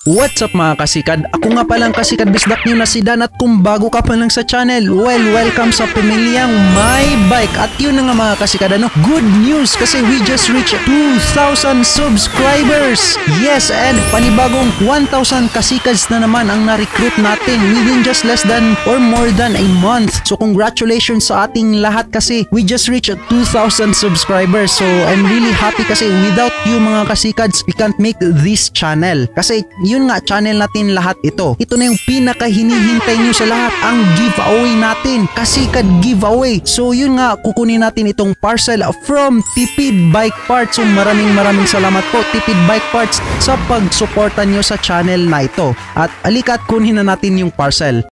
What's up, mga kasikad? Ako nga palang kasikad bisdak nyo na si Dan at kung bago ka pa lang sa channel, well, welcome sa pamilyang My Bike. At yun na nga, mga kasikad, ano? Good news kasi we just reached 2,000 subscribers! Yes, and panibagong 1,000 kasikads na naman ang na-recruit natin within just less than or more than a month. So congratulations sa ating lahat kasi we just reached 2,000 subscribers. So I'm really happy kasi without you, mga kasikads, we can't make this channel. Kasi yun nga, channel natin lahat ito. Ito na yung pinaka hinihintay nyo sa lahat, ang giveaway natin. Kasikad giveaway. So yun nga, kukunin natin itong parcel from Tipid Bike Parts. So maraming maraming salamat po, Tipid Bike Parts, sa pagsuporta nyo sa channel na ito. At alika't kunin na natin yung parcel.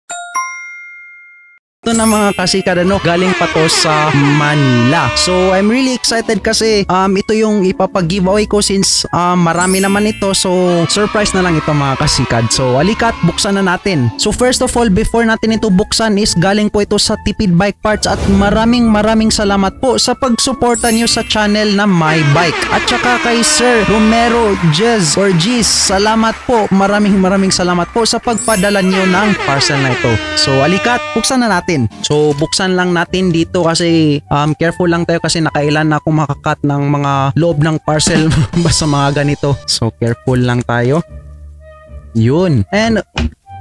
Ito na, mga kasikad, ano, galing pa to sa Manila. So I'm really excited kasi ito yung ipapag-giveaway ko since marami naman ito. So surprise na lang ito, mga kasikad. So alika't buksan na natin. So first of all, before natin ito buksan is galing po ito sa Tipid Bike Parts at maraming maraming salamat po sa pagsuporta nyo sa channel na My Bike. At saka kay Sir Romero Jez or Giz, salamat po. Maraming maraming salamat po sa pagpadala nyo ng parcel na ito. So alika't buksan na natin. So buksan lang natin dito kasi careful lang tayo kasi nakailan na akong maka-cut ng mga loob ng parcel basta mga ganito. So careful lang tayo. Yun. And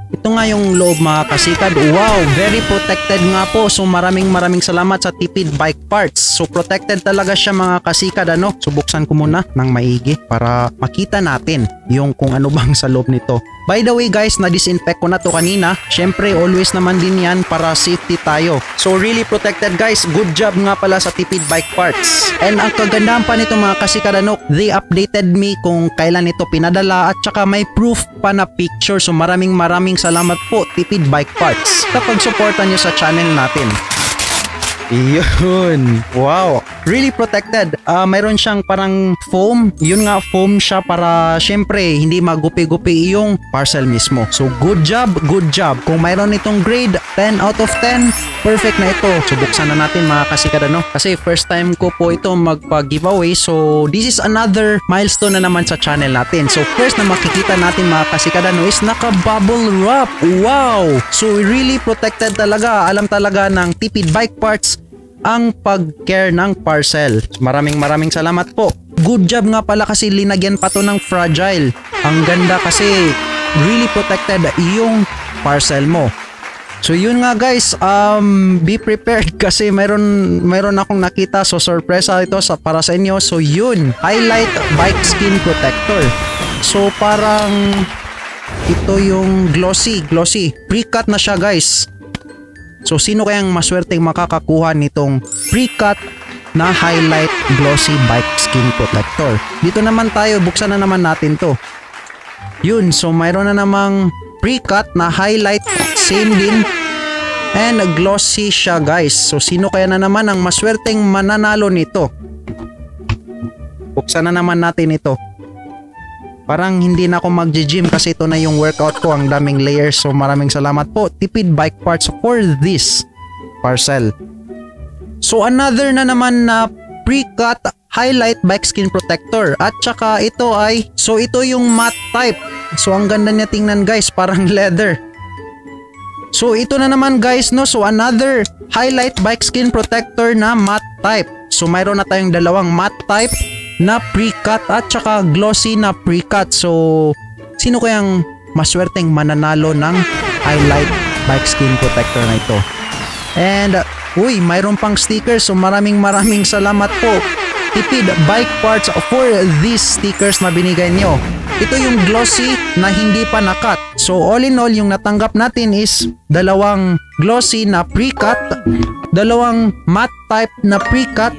ito nga yung loob, mga kasikad. Wow, very protected nga po. So maraming maraming salamat sa Tipid Bike Parts. So protected talaga siya, mga kasikad, ano. So buksan ko muna ng maigi para makita natin yung kung ano bang sa loob nito. By the way guys, na-disinfect ko na to kanina. Syempre, always naman din yan para safety tayo. So really protected, guys. Good job nga pala sa Tipid Bike Parts. And ang kagandahan pa nito, mga kasikad, ano, they updated me kung kailan ito pinadala at saka may proof pa na picture. So maraming maraming salamat po, Tipid Bike Parts, sa pagsuporta nyo sa channel natin. Yun. Wow. Really protected. Mayroon siyang parang foam. Yun nga, foam siya para syempre hindi magupi-gupi yung parcel mismo. So good job, good job. Kung mayroon itong grade 10 out of 10, perfect na ito. So buksan na natin, mga kasikad, ano. Kasi first time ko po ito magpa-giveaway. So this is another milestone na naman sa channel natin. So first na makikita natin, mga kasikad, ano, is naka-bubble wrap. Wow! So really protected talaga. Alam talaga ng Tipid Bike Parts ang pag-care ng parcel. Maraming maraming salamat po. Good job nga pala kasi linagyan pa to ng fragile. Ang ganda kasi really protected yung parcel mo. So yun nga guys, be prepared kasi mayroon akong nakita, so sorpresa ito para sa inyo. So yun, highlight bike skin protector. So parang ito yung glossy, glossy. Pre-cut na siya, guys. So sino kayang maswerteng makakakuha nitong pre-cut na highlight glossy bike skin protector? Dito naman tayo, buksan na naman natin to. Yun, so mayroon na namang pre-cut na highlight, same din. And glossy siya, guys. So sino kaya na naman ang maswerteng mananalo nito? Buksan na naman natin ito. Parang hindi na ako mag-gym kasi ito na yung workout ko. Ang daming layers. So maraming salamat po, Tipid Bike Parts, for this parcel. So another na naman na pre-cut highlight bike skin protector. At saka ito ay, so ito yung matte type. So ang ganda niya tingnan, guys, parang leather. So ito na naman, guys, no. So another highlight bike skin protector na matte type. So mayroon na tayong dalawang matte type na pre-cut at saka glossy na pre-cut. So sino kayang maswerteng mananalo ng highlight bike skin protector na ito? And uy, mayroon pang stickers. So maraming maraming salamat po, Tipid Bike Parts, for these stickers na binigay nyo. Ito yung glossy na hindi pa na-cut. So all in all, yung natanggap natin is dalawang glossy na pre-cut, dalawang matte type na pre-cut,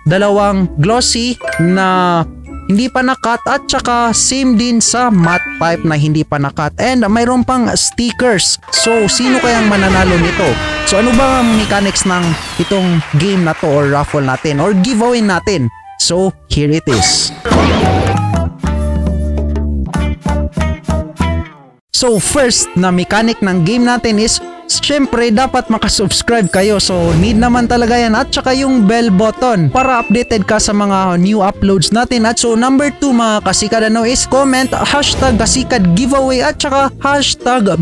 dalawang glossy na hindi pa na-cut at saka same din sa matte type na hindi pa na-cut. And mayroon pang stickers. So sino kayang mananalo nito? So ano ba ang mechanics ng itong game na to or raffle natin or giveaway natin? So here it is. So first na mechanic ng game natin is Syempre, dapat makasubscribe kayo. So, need naman talaga yan. At saka yung bell button para updated ka sa mga new uploads natin. At so, number 2, mga kasikad, ano, is comment #KasikadGiveaway at saka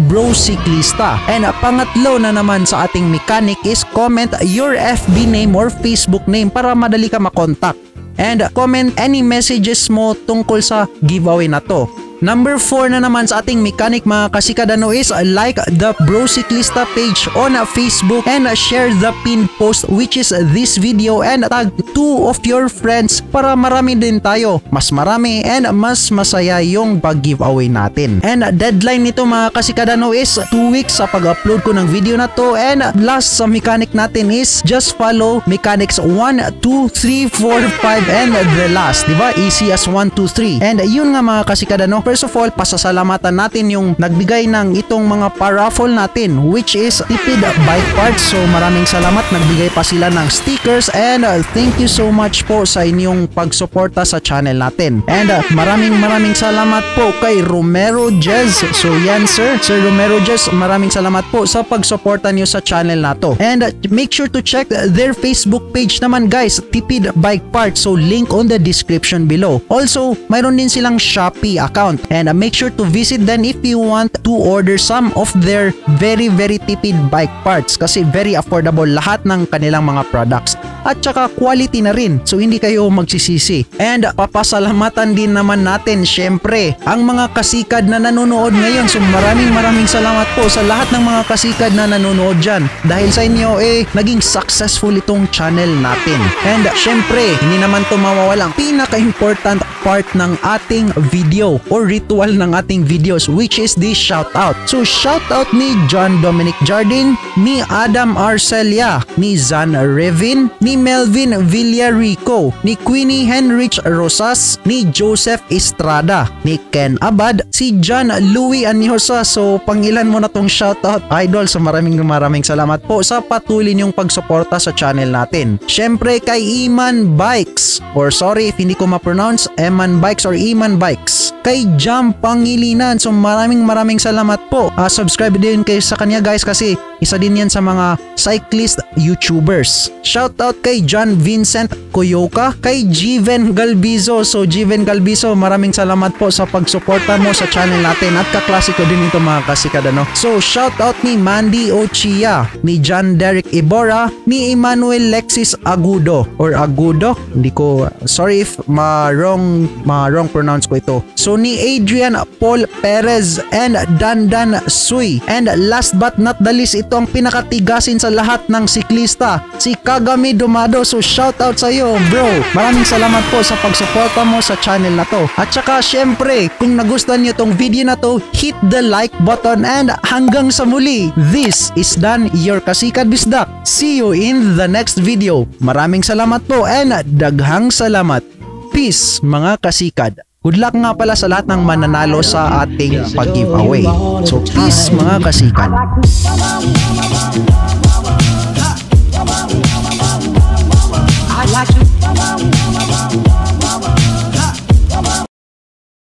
#Brosiklista. And pangatlo na naman sa ating mechanic is comment your FB name or Facebook name para madali ka makontak. And comment any messages mo tungkol sa giveaway na to. Number 4 na naman sa ating mechanic, mga kasikad, ano, is like the Brosiklista page on Facebook and share the pin post, which is this video, and tag two of your friends para marami din tayo. Mas marami and mas masaya yung pag-giveaway natin. And deadline nito, mga kasikad, ano, is 2 weeks sa pag-upload ko ng video na to. And last sa mechanic natin is just follow mechanics 1, 2, 3, 4, 5 and the last. Diba? Easy as 1, 2, 3. And yun nga, mga kasikad, ano, first of all, pasasalamatan natin yung nagbigay ng itong mga paraffle natin, which is Tipid Bike Parts. So maraming salamat, nagbigay pa sila ng stickers and thank you so much po sa inyong pagsuporta sa channel natin. And maraming maraming salamat po kay Romero Jez. So yan, sir, Sir Romero Jez, maraming salamat po sa pagsuporta niyo sa channel na to. And make sure to check their Facebook page naman, guys, Tipid Bike Parts. So link on the description below. Also, mayroon din silang Shopee account. And make sure to visit them if you want to order some of their very very tipid bike parts kasi very affordable lahat ng kanilang mga products. At saka quality na rin. So hindi kayo magsisisi. And papasalamatan din naman natin syempre ang mga kasikad na nanonood ngayon. So maraming maraming salamat po sa lahat ng mga kasikad na nanonood dyan. Dahil sa inyo eh naging successful itong channel natin. And syempre, hindi naman to mawawala ang pinaka-important part ng ating video or ritual ng ating videos, which is the shout out. So shout out ni John Dominic Jardin, ni Adam Arcelia, ni Zan Revin, ni Melvin Villarico, ni Queenie Henrich Rosas, ni Joseph Estrada, ni Ken Abad, si John Louis Anyosa. So pangilan mo na tong shout out, idol. So maraming maraming salamat po sa patuloy niyong pagsuporta sa channel natin. Syempre kay Iman Bikes, or sorry if hindi ko ma-pronounce, Eman Bikes or Iman Bikes. Kay Jam Pangilinan. So maraming maraming salamat po. Subscribe din kayo sa kanya, guys, kasi isa din yan sa mga cyclist YouTubers. Shout out kay John Vincent Koyoka, kay Jiven Galbizo. So Jiven Galbizo, maraming salamat po sa pagsuporta mo sa channel natin at kaklase ko din ito, mga kasikad, ano. So shout out ni Mandy Ochia, ni John Derek Ibora, ni Emmanuel Lexis Agudo or Agudo, hindi ko, sorry if ma wrong pronounce ko ito. So ni Adrian Paul Perez and Dandan Sui. And last but not the least, ito ang pinakatigasin sa lahat ng siklista, si Kagami Dumado. So shout out sa iyo, bro. Maraming salamat po sa pagsuporta mo sa channel na to. At saka syempre, kung nagustuhan niyo tong video na to, hit the like button and hanggang sa muli. This is Dan, your Kasikad Bisdak. See you in the next video. Maraming salamat po and daghang salamat. Peace, mga kasikad. Good luck nga pala sa lahat ng mananalo sa ating pag-giveaway. So peace, mga kasikad. I like to